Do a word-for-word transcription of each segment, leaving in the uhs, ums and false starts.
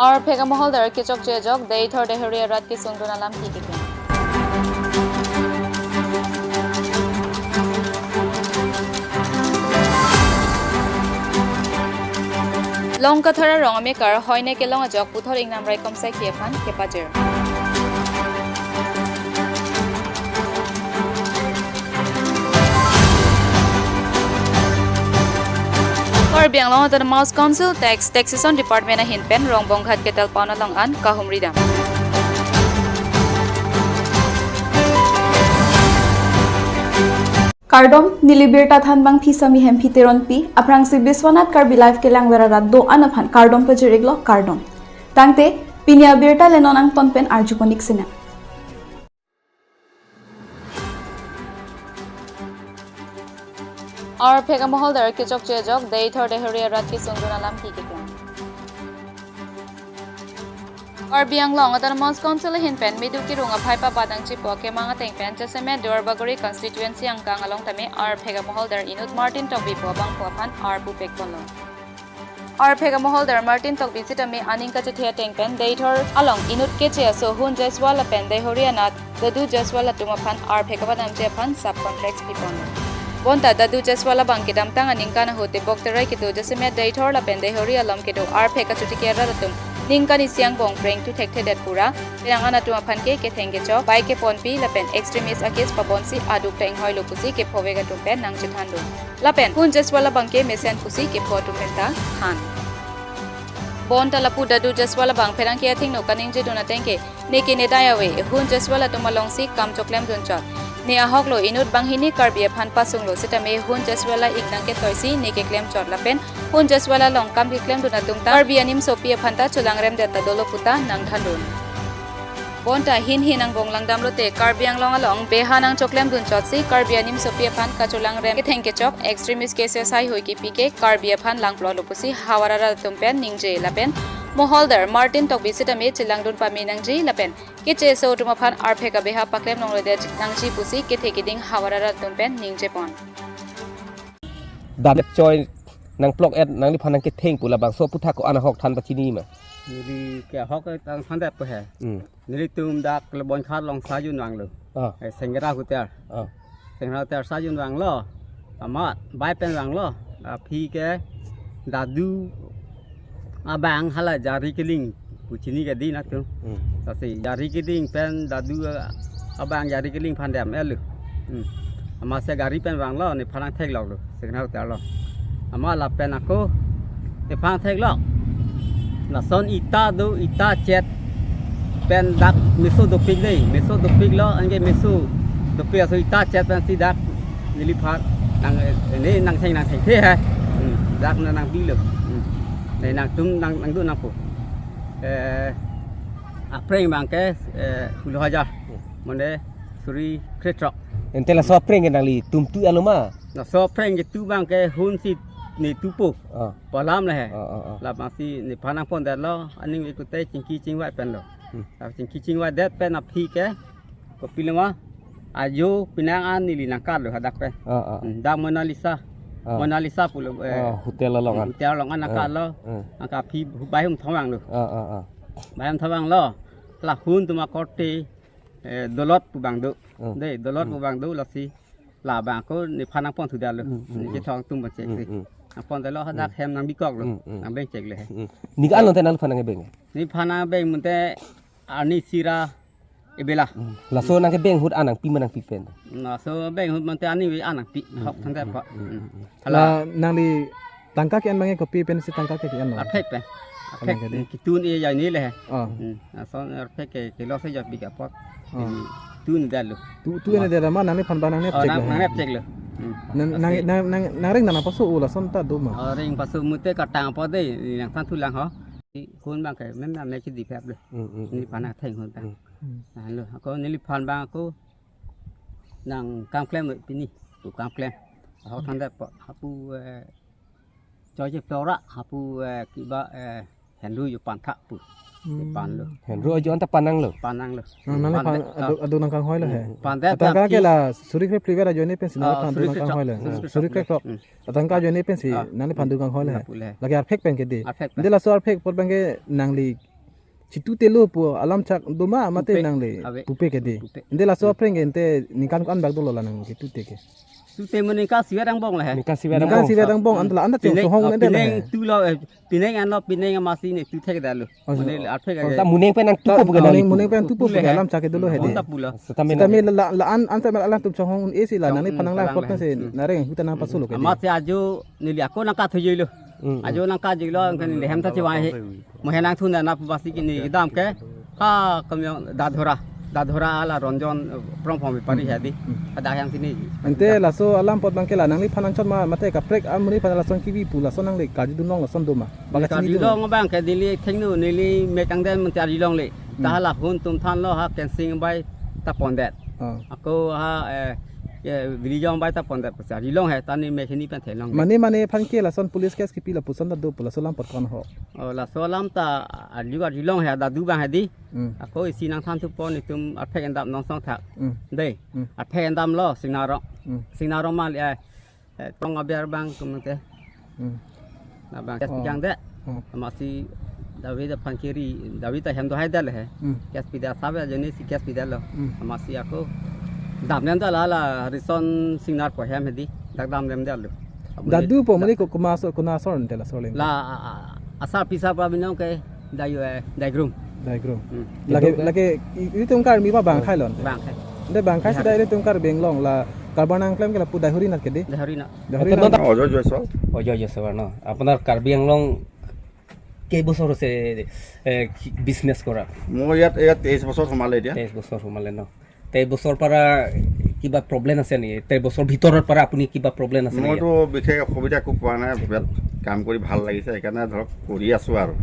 Arphek amoholdar kechokche ajok, Deithor Dehori arat kesungdun alam kikiteng. Longkathar arong amekar Hoine kelong ajok puthot ingnam raikom saikhi aphan kepajir. Karbi Anglong Autonomous Council Tax Taxation Department ahin pen Rongbong Ghat ketal paun along an kahumri dam. Kardom, neli birta thanbang Phisami Hemphi Teronpi, aphrangsi Biswanath Karbi Live kelangver arat do-an aphan kardom pajir-iklo, kardom. Tangte, pini abirta le non angton pen arjupon-ik sinang. Arphek amoholdar kechokche ajok, Deithor Dehori arat kesungdun alam kikiteng. Karbi Anglong Autonomous Council ahin pen Midu Kirung aphai pabat nangchipo kemang ateng pen Jasemet Duarbagori constituency angkang along tame arphek amoholdar inut Martin Tokbi pu abangphu aphan arpu pekponlo. Arphek amoholdar Martin Tokbi sitame aning kachethe ateng pen Deithor along inut Keche aso Hun Jaiswal lapen Dehori anat Dadu Jaiswal atum aphan arphek apadamji aphan sub contract piponlo. Bonta Dadu Jaiswal abang kedamtang aningkan ahut tebok terai kedo Jasemet Deithor lapen Dehori along kedo arphek achotiki arat atum ningkan isi angbong preng tu thekthedet pura, penang an atum aphan ke ketheng kechok, bike keponpi lapen extremist a-case pabonsi aduk ta inghoilo pusi kephovek atum pen nangchethandun. Lapen Hun Jaiswal abang ke mesen pusi kepho atum pen ta than. Bonta lapu Dadu Jaiswal abang pherangke athengno kaningjedun ateng ke, neke nedai ave, Hun Jaiswal atum alongsi kam choklemdun chot. Ne ahoklo inut banghini Karbi aphan pasunglo sitame Hun Jaiswal a-ik nangketoisi ne keklem chot lapen Hun Jaiswal along kam keklemdun atum ta Karbi animsopi aphan ta cholangremdet ta dolo puta nangthandun. Bonta hin hin angbong langdamlote Karbi Anglong along beha nangchoklemdun chotsi Karbi animsopi aphan kacholangrem ketheng kechok extremist cases haihui kipi ke Karbi aphan langplotlo pusi havar arat atum pen ningje lapen moholdar Martin Tokbi sitame chelangdun pame nangji lapen Keche aso atum aphan arphek abeha paklem longledet nangji pusi kethe keding havar arat atum pen ningjepon. Dam choi nangplok-et nangliphan nangketheng pu labangso aputhak ko-an ahok than pachini ma? Neli ke ahok than than dep he. Hmm. Nelitum dak Lebon Khat along sa jun vanglo. Ah. Eh, Sengera hotel. Ah. Sengera hotel sa jun vanglo. Amat bai pen vanglo. Aphi ke Dadu abang hala Jari Kiling pu chini ke din atum. Hmm. Lasi Jari Kiling pen Dadu abang Jari Kiling aphan dem-etlo. Hmm. Amatsi gari pen vanglo, nephan nangthekloklo, Sengera hotel along. Amat lapen ako nephan theklok. Lason ita do, ita chet pen dak meso dopik dei, meso dopiklo, anke meso dopik aso ita chet pensi dak neliphan nang, eh, ne nangtheng nangthengthe he. Hmm, dak na nangbilo. Hmm. Ne nangtum nang, nangdun nangpo. Eh, apreng abang ke, eh, sepuluh hajar. Mane suri krethrok. Ante laso apreng ke nanglitum tu-etlo ma? Laso apreng ke tu abang ke Hun si ne tupo. Ah. Pu alam le he. Ah, ah, ah. Labangsi nephan nangpondetlo, aning vekute chingki chingvai penlo. Hmm. Lap chingki chingvaidet pen aphi ke kopilo ma, ajo penang an neli nangkatlo hadak pen. Ah, ah. Hmm, dak Monalisa. Ah. Monalisa pulo, eh, ah, hotel along an. Hotel along an nangkatlo. Ah. Nangkaphi bai hum thomanglo. Ah, ah, ah. Bai hum thomanglo. La Hun atum akorte, eh, Dolot pu abang do. Ah. Dei, Dolot pu abang do lasi. Labang ako nephan nangponthudetlo. Hmm, hmm, ne hmm. Kethong atum pachek si. Hmm, hmm. Nangpondetlo hadak hem nangbikoklo. Hmm, hmm. Nangbengcheklo he. Hmm. Ne ke-an lo te nangliphan nangbeng? Nephan nangbeng mate arni sira ebela. Hmm. Laso nangkebeng ahut an nangpi ma nangpipe? Laso beng ahut mate arni ave an nangpi. Hmm, ahok than dep. Hmm, hmm, hmm. Hala. La nangli tangka ke-en abang ke kopi pensi tangka ke ke-enlo? Arphek pen. Arphek. Arphek ke di. Ketun e jai ni le he. Oh. Hmm. Lason arphek ke, kelo se jai bika apot. Oh. Hmm. Tun-etlo. Tu, tu-etlo ma nangliphan abang nangnep cheklo. Oh, nang, nangnep cheklo. Hmm. Nang, nang, nang, nang, nangring nang paso-o lason ta do ma? Oh, ring paso mate katang apot dei, nangthan thulang ho. Hun abang ke men nang ne chidi phep lo. Hmm, hmm, hmm. Nephan nangtheng Hun abang. Hmm. Hmm. Nang lo, ako neliphan abang ako nangkam klemlo pini, tu kam klem. Ahok than dep hapu, eh, choi cheplora, hapu, eh, kiba, eh, Henru jo pantha pu. Hmm. Panlo. Henru ajo anta pananglo? Pananglo. Nang, nangliphan, pande-, adu, ah. Adu nangkanghoilo he. Hmm. Pande atangka aphi ke la suri kre pliver ajoine pensi, ah, nangliphan adu suri kre nangkanghoilo. Chok. Suri kre chok. Suri kre chok. Hmm. Atangka ajoine pensi, ah, nangliphan adu kanghoilo he. Nangliphan adu. Arphek pen ke di. Arphek pen. Ante laso arphek apot abang ke nangli Situ telo pu alam chak doma mate Pupe. Nangle. Ave. Pupe ke de. Pupe. Ante laso aphreng ke ante ningkan ko-an bak dolo la nang ke tute ke. Tute mo ningkan sivet angbong le he. Ningkan sivet Ningkan angbong. Sivet angbong ante la anta Pineng, chong hong ah, ante la Pineng he. Tulo, eh, Pineng anlo, Pineng amatsi ne tu thekdetlo. Oh, Mane oh. Arphe ke. Oh, ta Muneng pen nangtupo pu ke Muneng, nang Muneng pen tupo pu ke Tupo le he. Alam chak ke dolo he de. Monta pulo. Setame Setame la la la an an setame alam tum chong hong un-e si la Chong nangli un phanang la phanang pot le. Na se Hmm. nareng hutan nang pasolo ke de. Amatsi ajo neli ako nangkathojoilo. Hmm, hmm. Ajo nangkathojoilo angkan neli hem ta chiwang he. Mo henang thun na pasi kini kedam ke. Ha kami dadhora. Dadhora ala Ronjon, eh, prong phong bepari Hmm. he di. Hmm. Ada yang sini. Ante laso alam pot bang ke la nangli phanang chot ma mate kaprek amonit phan lason kibi pu lason nangli karjudun long lason doma. Bang Neli kachini dun. Karjulong bang ke neli thengno neli mek angden men karjulong le. Hmm. Ta hala hun tum thanlo ha kensing bai ta pondet. Ah. Ako ha, eh, eh, Vilijong bai ta pondet pu karjulong he ta ne mek hini pen thelong. Mane mane aphan ke lason police case kipi lapuson ta do pu laso alam pot ko-an ho. Oh, laso alam ta arju karjulong he dadu bang he di. Hmm. Ako isi nangthan thupo netum arphek endam nongsong thak. Hmm. Dei. Hmm. Arphek endamlo Singnarong. Hmm. Singnarong ma le, eh, eh, tong aber bang kumte. Hmm. Na bang case Oh. pijang de. Hmm. Amatsi David aphan keri, David ta hem do hai dal he. Hmm. Case pida sabe jeni si case pidalo. Hmm. Amatsi ako damlem dal la Harison Singnar po hem he di. Dak damlem dal lo. Dadu po mane ko kuma so kuna so ante la so leng. La, a, a, asar pisa pa binong ke dayu, eh, Daigrum. Daigrum. Hmm. Lake, Daigrum ke? Lake i-, ilitum Karbi ma bang khai lon. Bang khai. Ante bang khai si Bihar. Da ilitum Karbi Anglong la Karbi nangklem ke lapu Daihori nat ke de. Daihori nat. Daihori Ante nat. Nonta Ojoy Joyswal. Ajay জয়সৱাল ন? আপোনাৰ কাৰ্বি আংলং কেইবছৰ হৈছে, এ, কি-, বিজনেছ কৰা? মোৰ ইয়াত, ইয়াত তেইছ বছৰ সোমালে এতিয়া। তেইছ বছৰ সোমালে ন? তেইছ বছৰ পৰা কিবা প্ৰব্লেম আছে নেকি? তেইছ বছৰ ভিতৰৰ পৰা আপুনি কিবা প্ৰব্লেম আছে নেকি? মইতো বিশেষ অসুবিধা একো পোৱা নাই। ইয়াত কাম কৰি ভাল লাগিছে, সেইকাৰণে ধৰক কৰি আছো আৰু।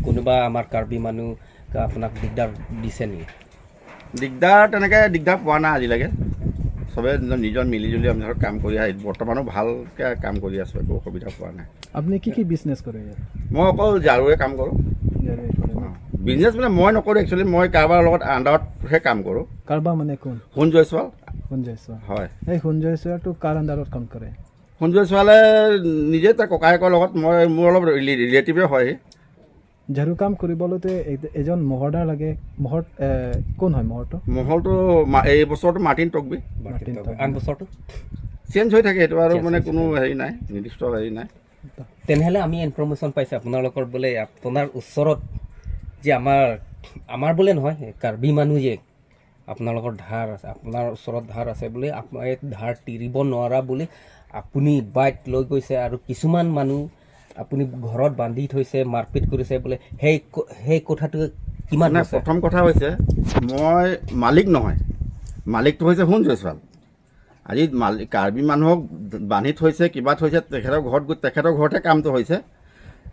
কোনোবা আমাৰ কাৰ্বি মানুহ আপোনাক দিগদাৰ দিছে নেকি? দিগদাৰ তেনেকে দিগদাৰ পোৱা নাই আজিলৈকে। চবে নিজৰ, নিজৰ মিলি জুলি আমি ধৰক কাম কৰি আহি বৰ্তমানো ভালকে কাম কৰি আছো, একো অসুবিধা পোৱা নাই। আপুনি কি কি বিজনেছ কৰে ইয়াত? মই অকল ঝাৰুৱে কাম কৰোঁ। ঝাৰুৱে কৰে ন? অ। বিজনেছ মানে মই নকৰোঁ, একচুৱেলি মই কাৰোবাৰ লগত আণ্ডাৰতহে কাম কৰোঁ। কাৰোবাৰ মানে কোন? সোণ জয়ছোৱাল। সোণ জয়ছোৱাল। হয়। এই সোণ জয়ছোৱালটো কাৰ আণ্ডাৰত কাম কৰে? সোণ জয়ছোৱালে নিজে তাৰ ককায়েকৰ লগত, মই, মোৰ অলপ ৰিলে-, ৰিলেটিভে হয় সি। ঝাৰু কাম কৰিবলৈ তে এ-, এজন মহৰদাৰ লাগে। মহৰ, এ, কোন হয় মহৰটো? মহৰটো মা-, এই বছৰটো মাৰ্টিন তকবি। মাৰ্টিন মাৰ্টিন তকবি। তকবি। আন বছৰটো? চেঞ্জ হৈ থাকে, এইটো আৰু চেঞ্জ মানে হৈছে। কোনো হেৰি নাই, নিৰ্দিষ্ট হেৰি নাই। তেনেহ'লে আমি ইনফৰমেশ্যন পাইছোঁ আপোনালোকৰ বোলে আপোনাৰ ওচৰত যে আমাৰ, আমাৰ বোলে নহয়, কাৰ্বি মানুহ যে আপোনালোকৰ ধাৰ আছে, আপোনাৰ ওচৰত ধাৰ আছে বুলি, আপ-, এই ধাৰ তিৰিব নোৱাৰা বুলি আপুনি বাইক লৈ গৈছে আৰু কিছুমান মানুহ আপুনি ঘৰত বান্ধি থৈছে, মাৰপিট কৰিছে বোলে। সেই ক-, সেই কথাটো কিমান নাই, সঁচা? প্ৰথম কথা হৈছে, মই মালিক নহয়, মালিকটো হৈছে সোণ জয়ছোৱাল। আজি মালিক, কাৰ্বি মানুহক বান্ধি থৈছে, কিবা থৈছে, তেখেতৰ ঘৰত গৈ তেখেতৰ ঘৰতে কামটো হৈছে।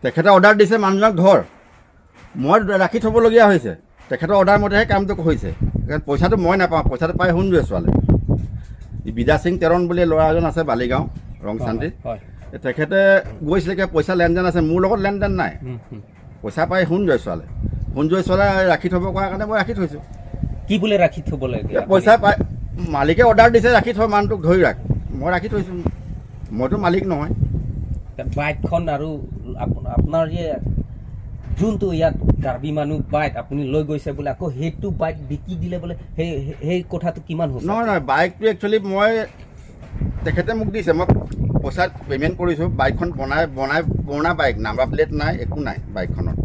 তেখেতে অৰ্ডাৰ দিছে মানুহজনক ধৰ, মই ৰাখি থ'বলগীয়া হৈছে, তেখেতৰ অৰ্ডাৰ মতেহে কামটো হৈছে। কাৰণ পইচাটো মই নাপাওঁ, পইচাটো পায় সোণ জয়ছোৱালে। এই বিদ্যা সিং তেৰণ বুলি ল'ৰা এজন আছে বালিগাঁও, ৰংচান্দি। হয়, হয়। তেখেতে গৈছিলে কিবা পইচা লেনদেন আছে, মোৰ লগত লেনদেন নাই। হুম, হুম। পইচা পায় সোণ জয়ছোৱালে। সোণ জয়ছোৱালে ৰাখি থ'ব কোৱাৰ কাৰণে মই ৰাখি থৈছোঁ। কি বোলে ৰাখি থ'ব লাগে? এই পইচা পায়, মালিকে অৰ্ডাৰ দিছে, "ৰাখি থ, মানুহটোক ধৰি ৰাখ।" মই ৰাখি থৈছোঁ, মইতো মালিক নহয়। তে বাইকখন আৰু আপ-, আপোনাৰ যে যোনটো ইয়াত কাৰ্বি মানুহ বাইক আপুনি লৈ গৈছে বোলে, আকৌ সেইটো বাইক বিকি দিলে বোলে, সেই, সেই, সেই কথাটো কিমান সঁচা? নহয়, নহয়, বাইকটো একচুৱেলি মই, তেখেতে মোক দিছে, মই পইচা পে'মেণ্ট কৰিছোঁ, বাইকখন বনাই, বনাই, পুৰণা বাইক, নাম্বাৰ প্লেট নাই, একো নাই বাইকখনত।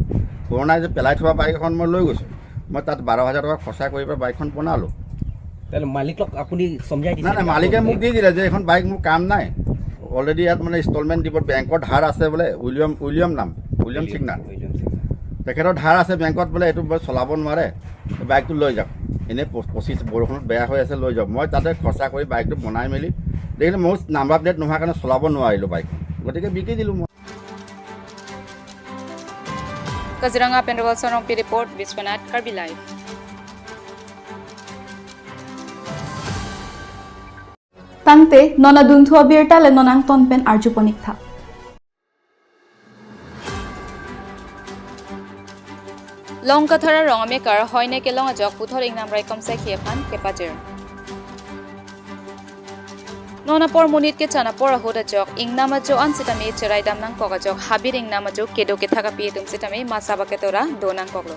পুৰণা যে পেলাই থোৱা বাইক এখন মই লৈ গৈছোঁ। মই তাত বাৰ হাজাৰ টকা খৰচা কৰি পেলাই বাইকখন বনালোঁ। তেতিয়াহ'লে মালিকক আপুনি চমজাই দিছে নাই, নাই, নেকি? মালিকে আপুনি মোক দি দিলে যে এইখন বাইক মোৰ কাম নাই, অলৰেডি ইয়াত মানে ইনষ্টলমেণ্ট দিব, বেংকৰ ধাৰ আছে বোলে, উইলিয়াম, উইলিয়াম নাম, উইলিয়াম উইলিয়াম, চিগনাৰ। উইলিয়াম চিগনাৰ। তেখেতৰ ধাৰ আছে বেংকত, বোলে এইটো বোলে চলাব নোৱাৰে, বাইকটো লৈ যাওক, এনেই প-, পঁচিছ বৰষুণত বেয়া হৈ আছে, লৈ যাওক। মই তাতে খৰচা কৰি বাইকটো বনাই মেলি দেখিলোঁ, মোৰ নাম্বাৰ প্লেট নোহোৱাৰ কাৰণে চলাব নোৱাৰিলোঁ বাইক, গতিকে বিকি দিলোঁ মই। Kaziranga pen Royal Sonrongpi report, Biswanath, Karbi Live. Tangte, non adunthu abirta le non angton pen arjupon-iktha. Long Kathar arong amekar hoine kelong ajok puthot ingnam raikom saikhi aphan kepajir. Non apor monit kechan apor ahut ajok ingnam ajo an sitame cherai dam nangkok ajok habit ingnam ajo kedo kethak api atum sitame masa ba ketora do nangkoklo.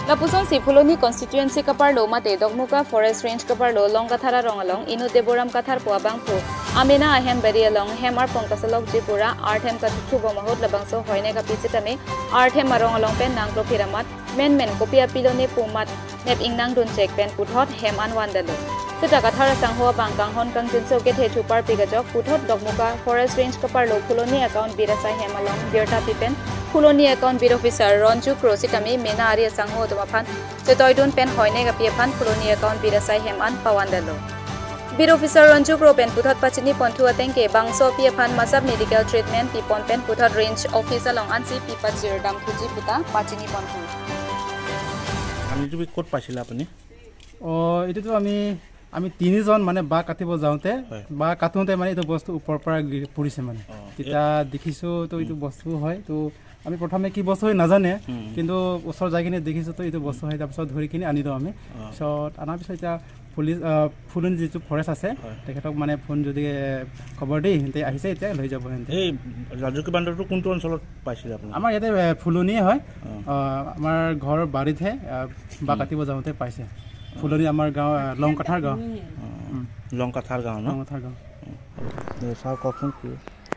Lapusonsi Phuloni constituency kaparlo mate Dokmoka Forest Range kaparlo Longkathar arong along inut Deboram Kathar pu abangphu amena ahem beri along hem arpong kasolokji pura arthem kathukthu bom ahut labangso hoine kapi sitame arthem arong along pen nangklo phiramat menmen kopi apilone pu mat nep ingnangdun chek pen puthot hem an vandetlo. Seta Kathar asangho abang kanghon kangjinso kethe thuparpik ajok puthot Dokmoka Forest Range kaparlo Phuloni account bid asai hem along birta pi pen Phuloni account bid officer Ronju Kro sitame mena ari asangho atum aphan chetoidun pen hoine kapi aphan Phuloni account bid asai hem an pavandetlo. Bid officer Ronju Kro pen puthot pachini ponthu ateng ke bangso api aphan masap medical treatment pipon pen puthot range office along ansi pi pachir damthuji puta pachini ponthu. আপনি তুমি ক'ত পাইছিলে আপুনি? অ এইটোতো আমি আমি তিনিজন মানে বাঁহ কাটিব যাওঁতে হয়। বাঁহ কাটোতে মানে এইটো বস্তু ওপৰৰ পৰা গি- পৰিছে মানে অ, তেতিয়া দেখিছো তো এইটো বস্তু হয় তো আমি প্ৰথমে কি বস্তু হয় নাজানে কিন্তু ওচৰত যাই কিনে দেখিছো তো এইটো বস্তু হয় তাৰপিছত ধৰি কিনে আনিলো আমি পিছত অনাৰ পিছত এতিয়া পুলিচ আহ, ফুলনি যিটো ফৰেষ্ট আছে হয়। তেখেতক মানে ফোন যদি এ, খবৰ দি সিহঁতে আহিছে এতিয়া লৈ যাব সিহঁতে এই লাজুকী বান্দৰটো কোনটো অঞ্চলত পাইছিলে আপুনি? আমাৰ ইয়াতে এ, ফুলনিয়ে হয় আহ, আমাৰ ঘৰৰ বাৰীতহে আহ, বাঁহ কাটিব যাওঁতে পাইছে ফুলনি আমাৰ গাঁও আহ, লংকাথাৰ গাঁও লংকাথাৰ গাঁও ন? লংকাথাৰ গাঁও ছাৰ কওকচোন কি?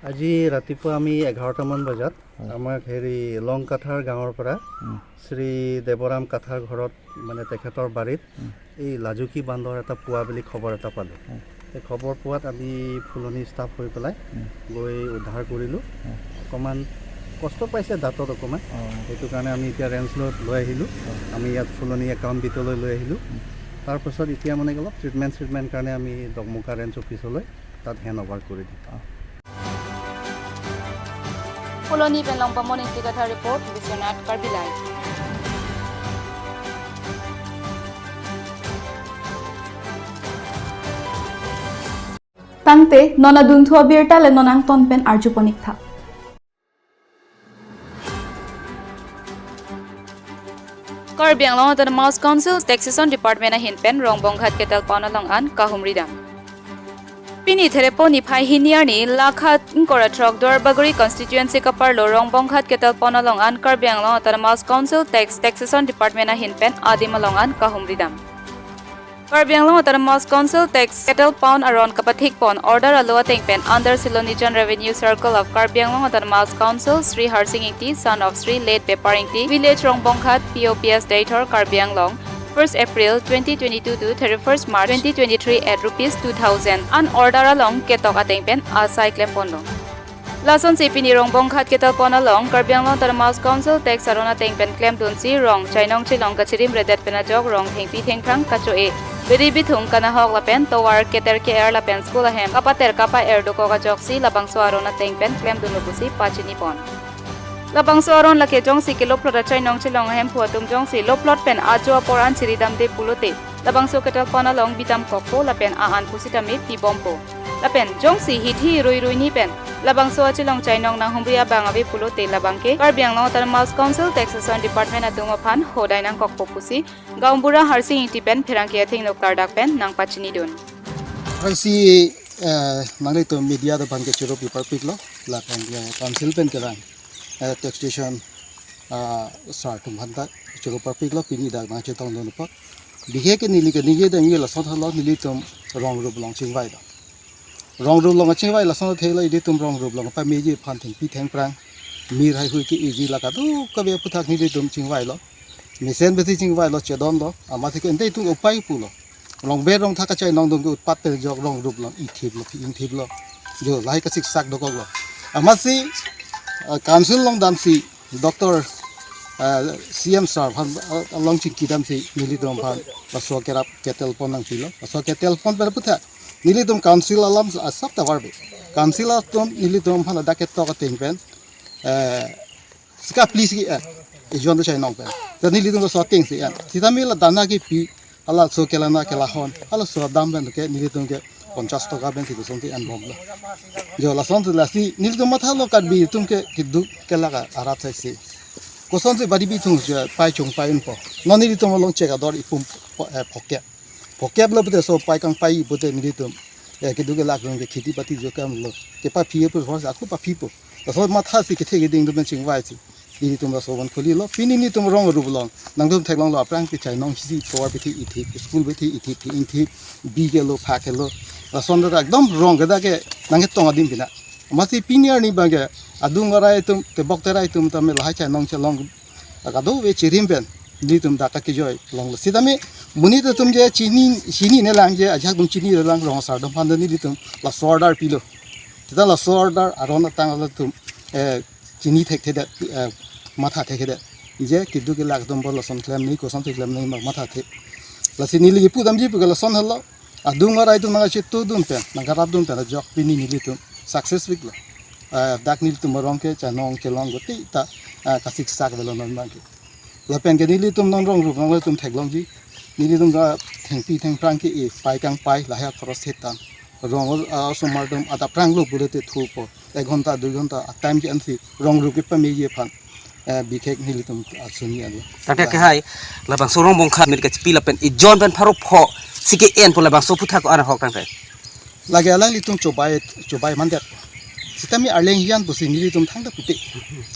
আজি ৰাতিপুৱা আমি এঘাৰটামান বজাত আমাক হেৰি লং কাথাৰ গাঁৱৰ পৰা শ্ৰী দেৱৰাম কাথাৰ ঘৰত মানে তেখেতৰ বাৰীত এই লাজুকী বান্দৰ এটা পোৱা বুলি খবৰ এটা পালোঁ। সেই খবৰ পোৱাত আমি ফুলনি ষ্টাফ হৈ পেলাই গৈ উদ্ধাৰ কৰিলোঁ। অকণমান কষ্ট পাইছে দাঁতত অকণমান, সেইটো কাৰণে আমি এতিয়া ৰেঞ্জলৈ লৈ আহিলোঁ। আমি ইয়াত ফুলনি একাউণ্ট বিটলৈ লৈ আহিলোঁ। তাৰপাছত এতিয়া মানে অলপ ট্ৰিটমেণ্ট ট্ৰিটমেণ্ট কাৰণে আমি দকমুকা ৰেঞ্জ অফিচলৈ তাত হেণ্ড অভাৰ কৰি দিম। Phuloni pen Longpamon Ingti Kathar report, Biswanath Karbi Live. Tangte non adunthu abirta le non angton pen arjuponik tha. Karbi Anglong Autonomous Council Taxation Department ahin pen Rongbonghat Kettle Pond along an kahumri dam. Pini Therepo niphai hini arni lakha ingkoi ra throk Duarbagori constituency kaparlo Rongbonghat Kettle Pond along an Karbi Anglong Autonomous Council Tax Taxation Department ahin pen adim along an kahumri dam. Karbi Anglong Autonomous Council Tax Kettle Pond aron kapathik pon order alo ateng pen under Silonijan Revenue Circle of Karbi Anglong Autonomous Council, Sri Harsing Ingti, son of Sri late Bepar Ingti, village Rongbonghat, P O P S Deithor, Karbi Anglong, first April twenty twenty-two to thirty-first March twenty twenty-three at rupees two thousand an order along ketok ateng pen asai klem ponlo. Lasonsi pini Rongbonghat Kettle Pond along Karbi Anglong Autonomous Council tax aron ateng pen klemdunsi rong chainong chelong kachirim redet pen ajok rong thengpi thengphrang kacho-e biri bithung kanahok lapen tovar keter ke-er lapen school ahem kapater kapa-er dokok ajoksi labangso aron ateng pen klemdunlo pusi pachini pon. Labangso aron lake jongsi keloplot achainong chelong ahemphu atum jongsi loplot pen ajo apor an chiri damde pulote labangso Kettle Pond along bidam kokpo lapen a-an pusitame pibompo. Lapen jongsi hithi rui rui ni pen labangso achelong chainong nanghumri abang ave pulote labangke Karbi Anglong Autonomous Council Taxation Department atum aphan hodai nangkokpo pusi Gaonbura Harsing Ingti pen pherangke athengno klardak pen nangpachinidun. Aphrangsi eh, nanglitum media do aphan ke choro paper piklo lapen ke council pen ke bang eh, taxation ah, sir atum aphan ta choro paper piklo pini dak nangchetongdun apot. Bihek ke neli ke neli dang ye lason halo nelitum rong rup along chingvai do. Rong rup along chingvai lason thelo nelitum rong rup along pameji aphan thengpi thengphrang mir haihui ke-eji la kadokave aphuthak nelitum chingvailo. Mesen besi chingvailo chedonlo amatsi ke ante itum upai pulo. Rong ber rong thak kachainong atum ke utpat pen ajok rong rup along ithiplo phi-ingthiplo. Jo lahai kasiksak dokoklo. Amatsi ah, council along damsi Doctor ah, C M sir aphan ah, along chingki damsi nelitum aphan laso kerap Kettle Pond nangpilo. Laso Kettle Pond pen aphuthak nelitum council alam asap ta varbe. Council atum nelitum aphan ladak ketok ateng pen eh, sika please ki eh, ejon do chainong pen. Ta nelitum laso atengsi en. Sitame la dana kipi, halaso kelana kelahon, halaso dam pen ke nelitum ke ponchas toka pensi kosonsi enbomlo. Jo lasonsi lasi nelitum mathalo Karbi atum ke keduk kelak arat saisi. Kosonsi badi bithung je pai chung pai unpo. Non nelitum along chek ador ipum po- eh, phokep. Phokep lo pute so pai kangpai pute nelitum. Eh, keduk kelak atum ke kheti pati jo kam lo. Kepaphi pu hor sa aku paphipo. Laso mathasi kethe keding atum chingvaisi. Nelitum laso van khulilo, pini nelitum rong arup along nangtum theklonglo, aphrang ke chainong isi tovar pithi ithi, school pithi ithi, phi ingthi, bi kelo, pha kelo, lason ta ekdom rong kedo ke nangketong adim pina. Amatsi pini arni abangke adung arai atum, tebok terai atum tame lahai chainong chelong kadokave chirim pen nelitum dak kejoi longlo. Sitame monit atum je chini, chinine lang je, ajahak atum chinine lang, rong asar atum aphan ta nelitum laso order pilo. Seta laso order aron atang latum, eh, chini thekthedet, eh, matha thekthedet. Je keduk kelak atum apor lason klemnoi, kosonsi klemnoi ma matha the. Lasi neli kipu damji puke lason helo. Adung arai atum nangkachetongdun pen, nangkarapdun pen ajok pini nelitum success piklo. Eh, dak nelitum arong ke chainong chelong gotei ta, eh, kasiksak avelo non abangke. Lapen ke nelitum non rong arup along nelitum theklongji. Nelitum ta thengpi thengphrang ke-e, pai kangpai, lahai akhoros setan. Rong, ah, osomar atum adap aphrang lo pulote thupo. Ek ghonta, dui ghonta, a time ke-ensi rong arup kepameji aphan, eh, bikhek nelitum asuni alo. Tangte ke hai, labangso Rongbongkha mit kachipi lapen ejon pen pharo pho si ke-en pu labangso aputhak ko-an ahok tangte. Lake alanglitum chobai, chobai mandet. Sitame arleng hijan pusi nelitum thangta pute.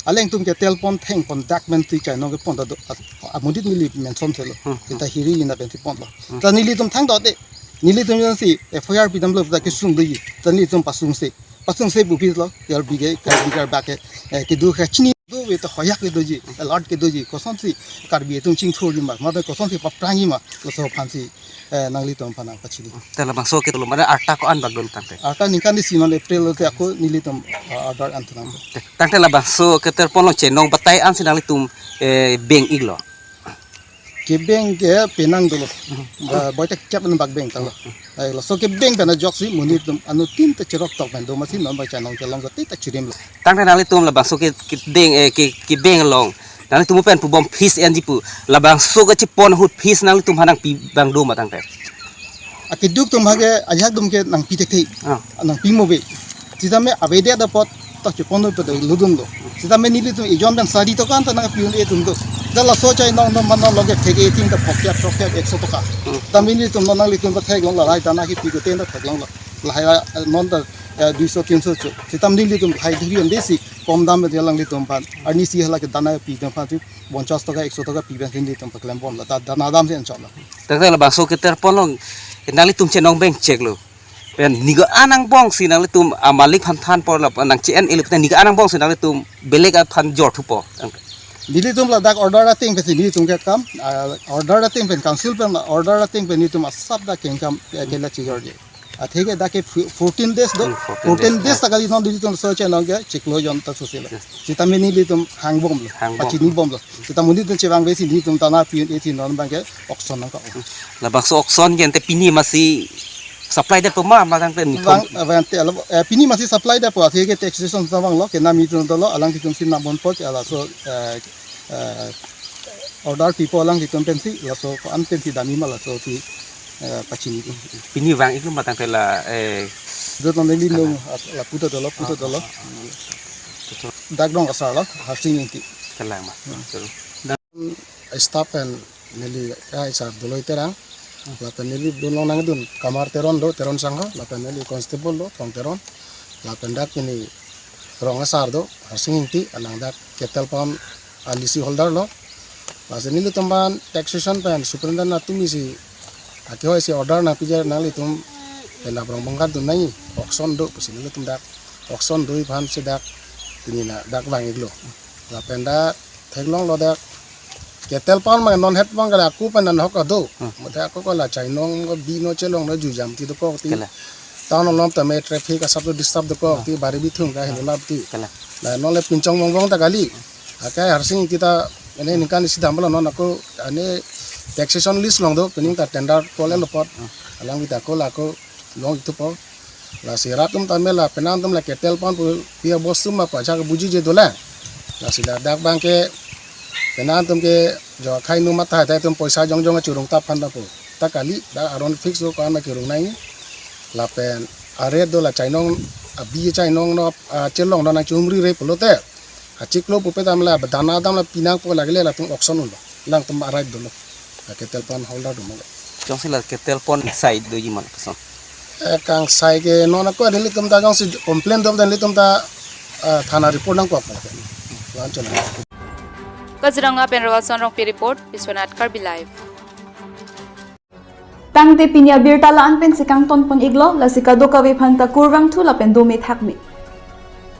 Alangtum ke telpon thengpon dak pen si chainong kepon ta do, as-, amonit neli mention selo. Hmm. Seta hiri ina pensi ponlo. Hmm. Ta nelitum thangta de. Nelitum jongsi F I R pidamlo ta kesung doji. Ta nelitum pasungse. Pasungse bupitlo. Karbi ke, Karbi karbak ke, eh, keduk kachini dove ta hoyak kedoji, alert kedoji. Kosonsi Karbi atum chingthurji ma, mate kosonsi paprangji ma, laso aphansi, eh, nanglitum aphan nangpachini. Te labangso ke tolo, mane arta ko-an bak dolo tangte? Arta ningkan isi non April lote ako nelitum, ah, order an tunang. Te, tangte labangso ke telpon along chainong batai ansi nanglitum, eh, beng iklo? Kebeng ke penang dolo. Mhm. Ba, boy ta kep bak beng tanglo. Mhm. Ai, laso kebeng pen ajoksi monit atum anuttin ta cheroktok pen do, amatsi non abang chainong chelong gotei ta chirimlo. Tangte nanglitum labangso ke, kebeng, eh, ke, kebeng along nanglitum pen pubom fees enji pu. Labangso kachepon ahut fees nanglitum aphan nangpi abang do ma tangte? Akeduk atum ha ke, ajahak atum ke nangpi thekthe. Ah. Nangpi mo ave. Sitame avedet apot ta chepon ave pu ta lutdunlo. Sitame nelitum ejon pen sari toka anta nangpi un-e atum do. Seta laso chainong non mano loge thek-e ting ta phokep, phokep, ekso toka. Hmm. Sitame nelitum non nanglitum ta theklonglo, lahai dana kipi ke ten ta theklonglo. Lahai, eh, non ta, eh, duiso, tinso cho. Sitame nelitum lahai duri un-e si kom dam de alanglitum aphan. Arnisi hala ke dana pi atum aphan si ponchas toka, ekso toka pi pen si nelitum paklem bomlo. Da-, dana damsi enchotlo. Tangte labangso ke telpon along nanglitum chainong beng cheklo. Pen ni ko-an angbongsi nanglitum amalik aphan thanpo lapen nangche-en-e lo, ni ko-an angbongsi nanglitum belek aphan jor thupo? Nelitum ladak order ateng pensi nelitum kekam, ah, order ateng pen council pen order ateng pen nelitum asap dak kengkam, eh, kela chejorje. Athe ke dak ke fo-, fourteen days do, Hmm, fourteen fourteen days, days ah. ta kali non nelitum search along ke chiklo jon ta susilo. Yes. Sitame nelitum hangbomlo, Hangbom. pachini bomlo. Sitame nelitum chevang besi nelitum dana pi un-e si non abangke auction nangkok. Labangso auction ke ante pini masi supply det po ma, ma tangte ni Bang, thom. eh, bang te alo, eh, pini masi supply det po, athe ke taxation ta vanglo, ke nami atum dolo, alanglitum si nang ponpo, ke laso, eh, eh, order pipo alanglitum pensi, laso ko-an pensi dami ma laso si, eh, pachini. Pini vang iklo ma tangte la, eh, Dot nang neli Kana. nung, at-, lapu ta dolo, pu ta Ah, dolo. ah, ah, ah. Dak rong asar lo, Harsing Ingti. Kalang ma. Hmm. Betul. Staff pen neli kaisa Doloi Terang, lapen neli dun longnangdun Kamar Teron do, Teron Sangho, lapen neli constable do, Thong Teron, lapen dak pini rong asar do, Harsing Ingti, alang dak kettle pump a lease holder lo. Lasi nelitum aphan taxation pen superintendent atum isi akehoi si order nangpiji, nanglitum pen dak Rongbongkha dun nangji, auction do pusi nelitum dak auction do aphan si dak pini na dak vang iklo. Lapen dak theklonglo dak kettle pump ma non het vang kala ako pen nang hok ado. Hmm. Mate ako kala chainong ko bi no chelong no jujam ti dokok ti. Kala. Town along tame traffic asap to disturb dokok Kala. ti, bari bithung ka helo lap ti. Kala. Na non le pinchong vong vong ta kali. Akai Harsing Ingti ta ane ningkan isi dam bala non ako ane taxation list along do, pening ta tender call lo apot. Hmm. Alang kita ako la ako long itu po. Lasi rat atum tame la penang atum la kettle pump pu pi abostu ma pajak bujije dolang. Lasi ladak abangke penang atum ke jo akhai nu matha ta atum poisa jongjong churung tap aphan ta po. Ta kali dak aron fix ko-an ma kirung nangji. Lapen a rate do la chainong, a bi chainong no, a chelong no nangchumri re pulote, achiklo pupe dam la, dana dam la pinangpo, lake le latum auction unlo. Alangtum a right dolo. La kettle pump holder do mo. Jongsi la kettle pump side doji ma lapuson. Eh, kangsai ke non ako nelitum ta jongsi complain do, nelitum ta, eh, thana report nangkok. Lan chon. Kaziranga pen Roalson Rongpi report, Biswanath Karbi Live. Tangte pini abirta la-an pensi kangton pon iklo, lasi kadokave aphanta kurvangthu lapen dome thakme.